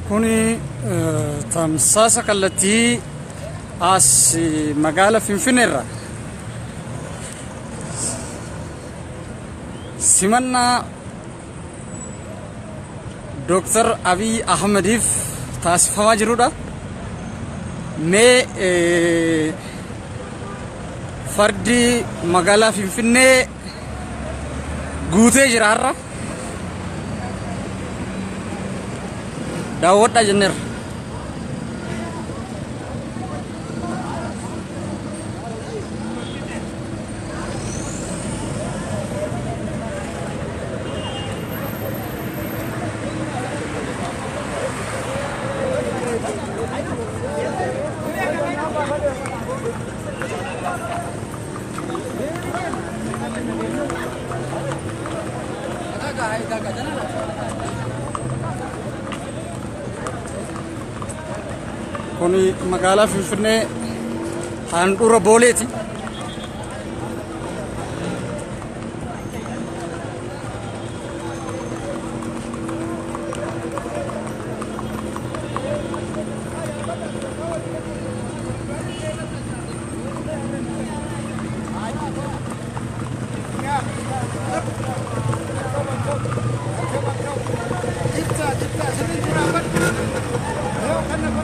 Kuni tamsaasa kallattii as magaala Finfinneerra simannaa Dooktar Abiy Ahmediif taasifamaa jirudha. Mee fardi magaalaa Finfinnee guutee jira har'a. Daawwadhaa jenneerra. Kun magaalaa Finfinnee handhuura Booleeti.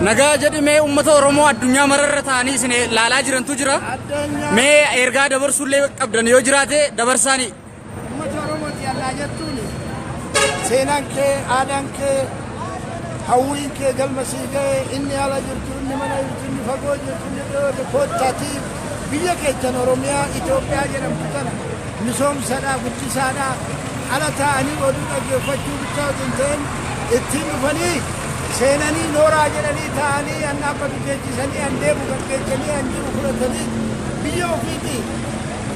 Nagaa jedhi mee uummata Oromoo addunyaa mararra ta'anii isin laalaa jirantu jira. Mee ergaa dabarsuullee qabdan yoo jiraate dabarsaanii. Uummata Oromooti allaa jettuun seenaan kee, aadaan kee, hawwiin kee galma sii ga'e, inni ala jirtu, inni mana jirtu, inni fagoo jirtu, inni dhiyoo jirtu, koottaatii biyya keessan Oromiyaa Itoophiyaa jedhamtu tana misoomsadhaa, guddisaadhaa, ala taa'anii oduu dhaggeeffachuu bichaa otoo hin ta'in ittiin dhufanii seenanii nooraa jedhanii taa'anii an dhaabbatu teechisanii an deemu gaggeessanii an jiru fudhatanii biyya ofiitii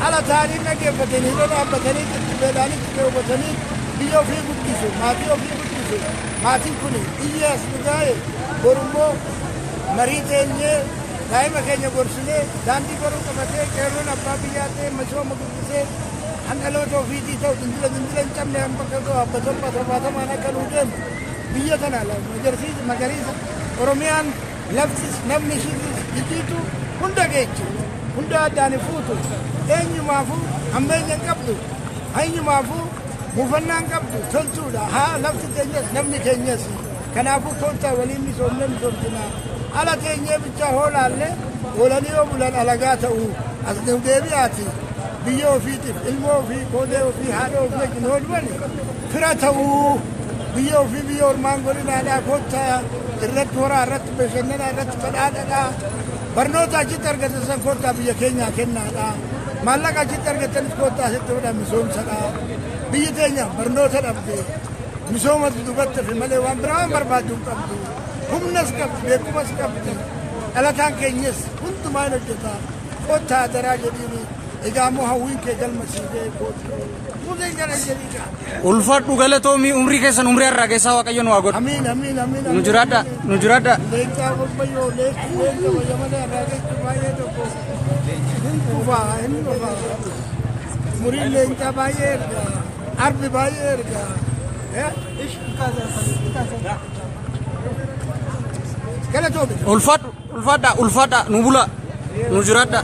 ala taa'anii dhaggeeffatanii irra dhaabbatanii qixxibbeedhaan itti keewwatanii biyya ofii guddisu, maatii ofii guddisu. Maatiin kun iyyi as nu gaa'e borummoo marii teenyee daa'ima keenya gorsinee daandii garuu qabatee qeerroon abbaa biyyaa ta'e misooma guddisee kan dhaloota ofiitii ta'u dindila dindila hin cabne han bakka ga'u abba torba torbaatamaan akka nuu deemu biyya tana magarsiisa magariisa Oromiyaan laftis namni ishiitis jijjiitu hunda geechi hunda addaan hin fuutu eenyumaafuu hammeenya hin qabdu eenyumaafuu muufannaa hin qabdu toltuudha haa lafti keenyas namni keenyas kanaafuu koottaa waliin misoomne misoomsinaa ala teenyee bichaa hoolaalle oolanii yoo bulan alagaa ta'u as nu deebi'aati biyya ofiitiif ilmoo ofii koodee ofii haadha ofii wajjin yoo du'an fira ta'uu biyya ofii biyya ormaan godhinaadhaa koottaa irratti horaa irratti bashannanaa irratti badhaadhadhaa barnoota achitti argatan san koottaa biyya keenyaa kennaadhaa maallaqa achitti argatanis koottaa asitti godhaa misoomsadhaa biyyi teenya barnoota dhabde misoomatu dubatti hafe malee waan biraa waan barbaaddu hin qabdu humnas qabdi beekumas qabdi dhalataan keenyas hundumaa hin hojjeta koottaa adaraa jedhiini egaa immoo hawwiin kee galma sii ga'e koottu muuzeen jala jedhii gaa. Ulfaadhu galatoomii umrii keessan umrii har'aa keessaa Waaqayyo nu haa godhu. Amiin amiin amiin. Nu jiraadha nu jiraadha. Leencaa qophayyoo leenci leenca wayya malee irraa jechuun baay'ee tokko hin kufaa hin dhufaa. Muriin leencaa baay'ee erga arbi baay'ee erga. Galatoomi. Ulfaadhu ulfaadha ulfaadha nu bula nu jiraadha.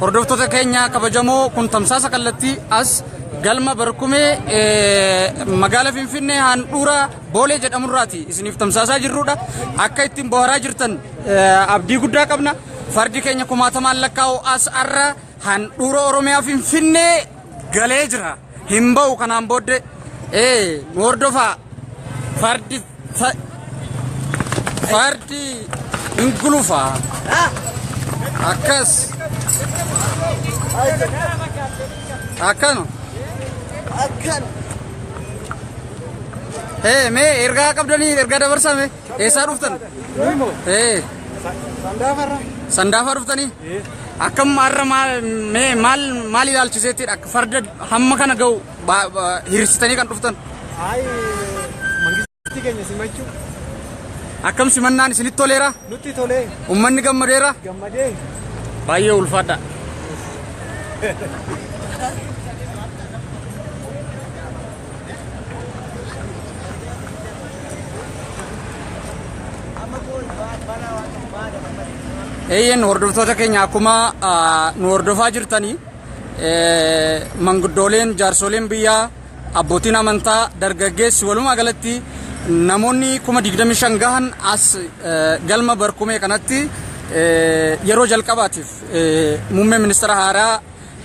Hordoftoota keenya kabajamoo kun tamsaasa kallattii as galma barkumee magaala Finfinnee handhuura Boolee jedhamurraati isiniif tamsaasaa jirrudha. Akka ittiin bohaaraa jirtan abdii guddaa qabna. Fardi keenya kumaatamaan lakkaa'u as arra handhuura Oromiyaa Finfinnee galee jira. Hin ba'u kanaan booddee. Nu hordofaa. Fardi fardi hin gulufa. Akkas. Akkana. Akkana. Mee ergaa qabdanii ergaa dabarsaa mee eessaa dhuftan? Hee. Sandaafarra. Sandaafaa dhuftanii? Akkam har'a maal mee maal maal ilaalchiseettidha akka farda hamma kana ga'u hiriirsitanii kan dhuftan? Ayi mangistii keenya simachuu Akkam simannaan isinitti toleera? Nutti tolee. Uummanni gammadeera? Gammadee. Baay'ee ulfaadha. Eeyyeen, hordoftoota keenya, akkuma nu hordofaa jirtanii, manguddooleen, jaarsoleen biyyaa, abbootiin amantaa, dargaggeessi, walumaa galatti namoonni 25,000 gahan as galma barkumee kanatti yeroo jalqabaatiif muummee ministeera haaraa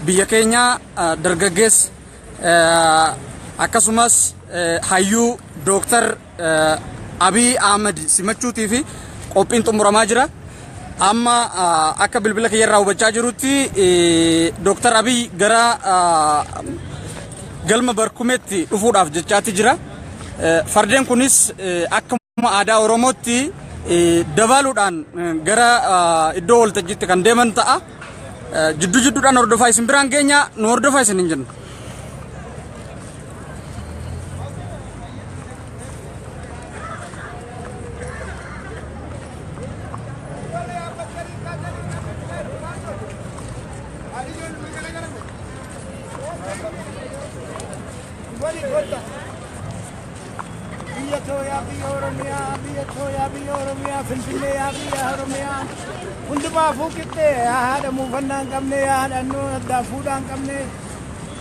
biyya keenyaa, dargaggeessa, akkasumas hayyuu Dooktar Abiy Ahmed simachuutii fi qophiin xumuramaa jira. Amma akka bilbila kiyyarraa hubachaa jirutti, Dooktar Abiy gara galma barkumeetti dhufuudhaaf jechaatti jira. Fardeen kunis akkuma aadaa Oromootti dabaaluudhaan gara iddoo waltajjiitti kan deeman ta'a. Jidduu jidduudhaan hordofaa isin biraan geenya, nu hordofaa isin hin jennu. Wali kottaa. Biyya tooyaa, biyya Oromiyaa, biyya tooyaa, biyya Oromiyaa, Finfinnee yaa biyya Oromiyaa. Hundumaafuu qixxee, yaa haadha muufannaa hin qabne, yaa haadha annoo addaa fuudhaa hin qabne.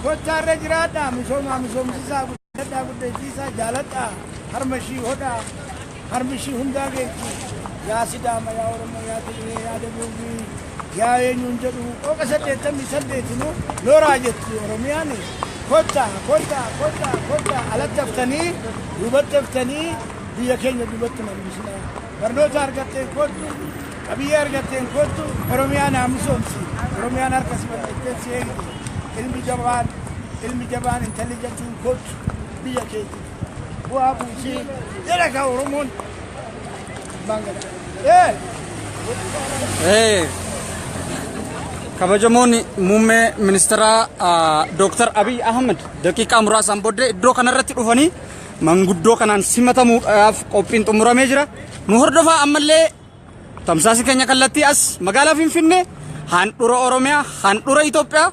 Kottaa, irra jiraadhaa, misoomaa misoomsisaa, guddadhaa, guddachiisaa, jaaladhaa, harma ishii hodhaa, harmi ishii hundaa geechi. Yaa Sidaama, yaa Oromoo, yaa Tigree, yaa Dabuubii, yaa eenyuun jedhu, qooqa 88nuu nooraa jetti Oromiyaan. Kottaa, kottaa, kottaa, kottaa, alatti haftanii, duubatti haftanii, biyya keenya duubatti nambisinaa. Barnoota argatteen kottu, qabiyyee argatteen kottu, Oromiyaan haa misoomsi. Oromiyaan harka si bal'attee si eegdi. Ilmi jabaan, ilmi jabaan, intalli jabduun kottu, biyya keetti. Bu'aa buusii jedha ka Oromoon. Ee! Kabajamoonni, muummee ministeera Dooktar Abiy Ahmed daqiiqaa muraasaan booddee iddoo kanarratti dhufanii manguddoo kanaan simatamuudhaaf qophiin xumuramee jira. Nu hordofaa, ammallee tamsaasni keenya kallattii as magaalaa Finfinnee, handhuura Oromiyaa, handhuura Itoophiyaa,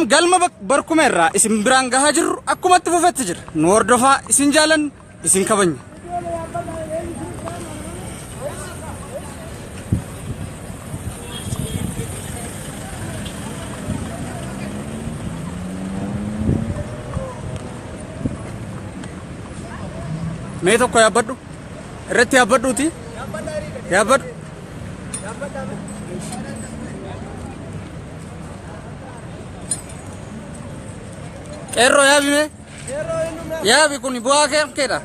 galma barkumee irraa isin biraan gahaa jirru akkumatti fufetti jira. Nu hordofaa, isin jaalan, isin kabajna. Mee tokko yaabbadhu. Irratti yaabbadhuuti. Yaabbadhu. Qeerroo, yaabi mee. Yaabi, kun bu'aa keedha.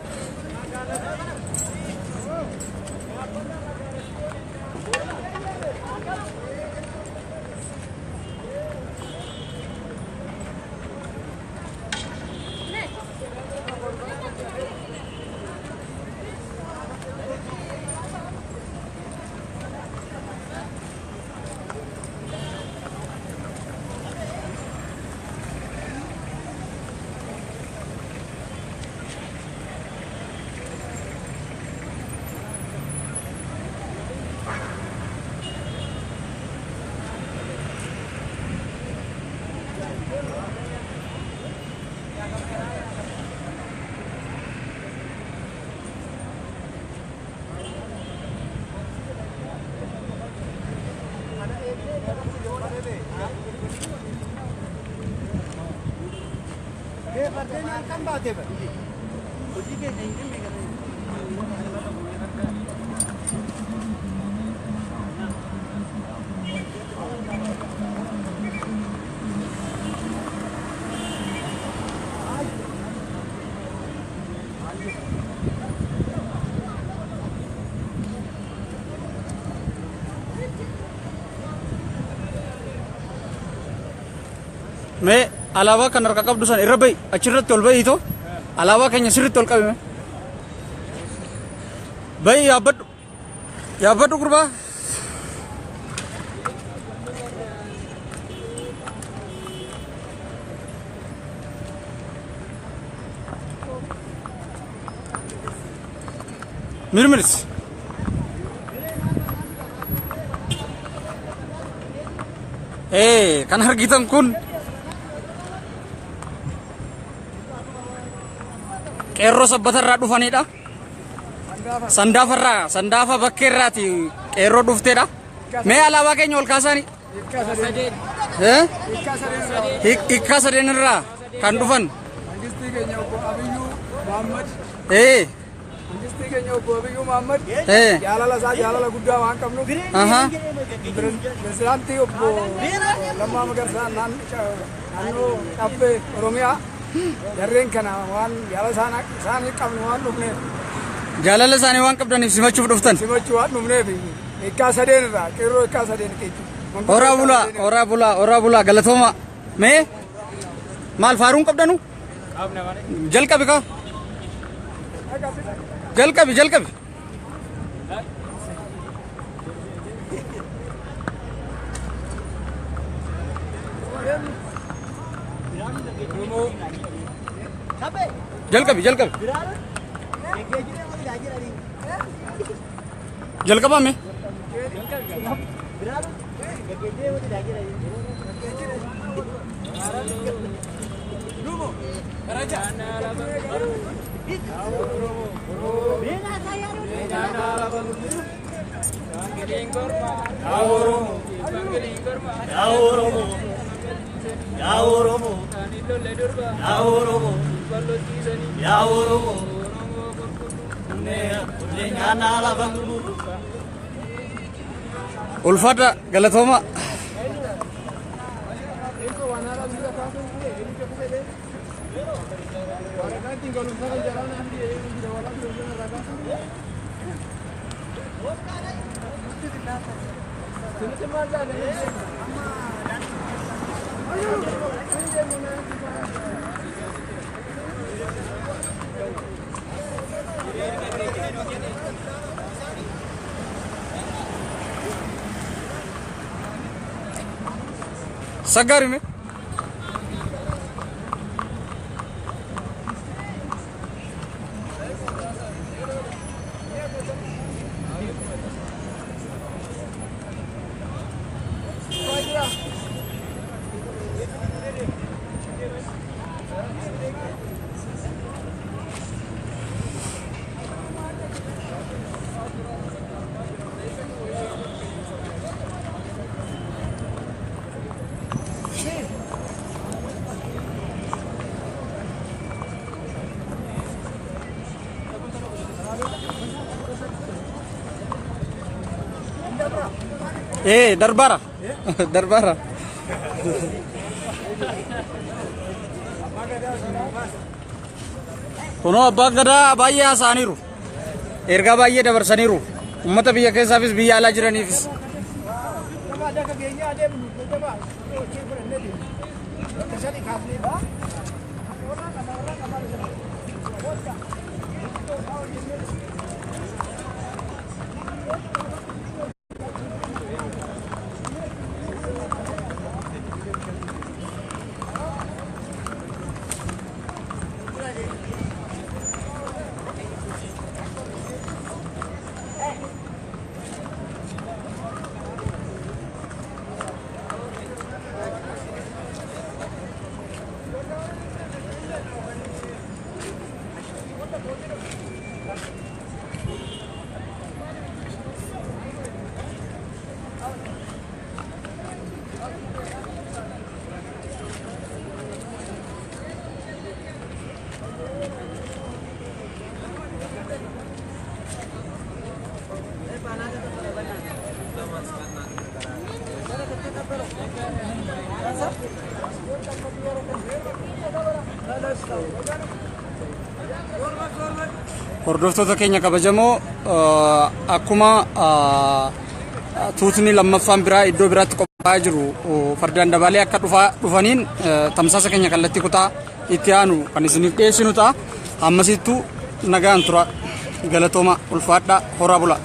Mee alaabaa kan harka qabdu san irra bahi, achirratti ol bahiitoo alaabaa keenya sirriitti ol qabi. Mee bahi, yaabbadhu, yaabbadhu, gurbaa. Mirmirs. Kan argitan kun qeerroo Sabbatarraa dhufanidha. Sandaafarraa, Sandaafa bakkeerraati qeerroo dhufteedha. Mee alaabaa keenya ol kaasaani. Eh? Hiikkaa sadeen irraa kan dhufan. Mangistii keenya obbo Abiyyuu Muhammad. Mangistii keenya obbo Abiyyuu Muhammad. Jaalala isaa jaalala guddaa waan qabnuuf. Pirezidaantii obbo Lammaa Magarsaa naannoo Caffee Oromiyaa jarreen kana waan jaalala isaanii qabnu waan dhufneef. Jaalala isaanii waan qabdaniif simachuuf dhuftan. Simachuu waan dhufneef hiikkaa sadeen irraa qeerroo hiikkaa sadeen jechuudha. Horaa bulaa, horaa bulaa, horaa bulaa, galatooma. Mee maal faaruun qabdanu? Jalqabi kaa. Jalqabi, jalqabi. Jalqabi, jalqabi. Jalqabaa mee? Yaa Oromoo, yaa Oromoo, yaa Oromoo, kunneen nyaannaa lafa gurguru. Ulfaadha, galatooma. Saggaarime. Darbara. Darbara. Kunoo abbaan gadaa baay'ee haasa'aniiru. Ergaa baay'ee dabarsaniiru. Uummata biyya keessaafis biyya alaa jiraniifis. Hordoftoota keenya kabajamoo, akkuma tuutni lammaffaan biraa iddoo biraatti qophaa'aa jiru fardaan dabaalee akka dhufaniin tamsaasa keenya kallattii kutaa itti aanu kan isiniif dhiyeessinu ta'a. Ammasittuu nagaan tura. Galatooma, ulfaadhaa, horaa bula.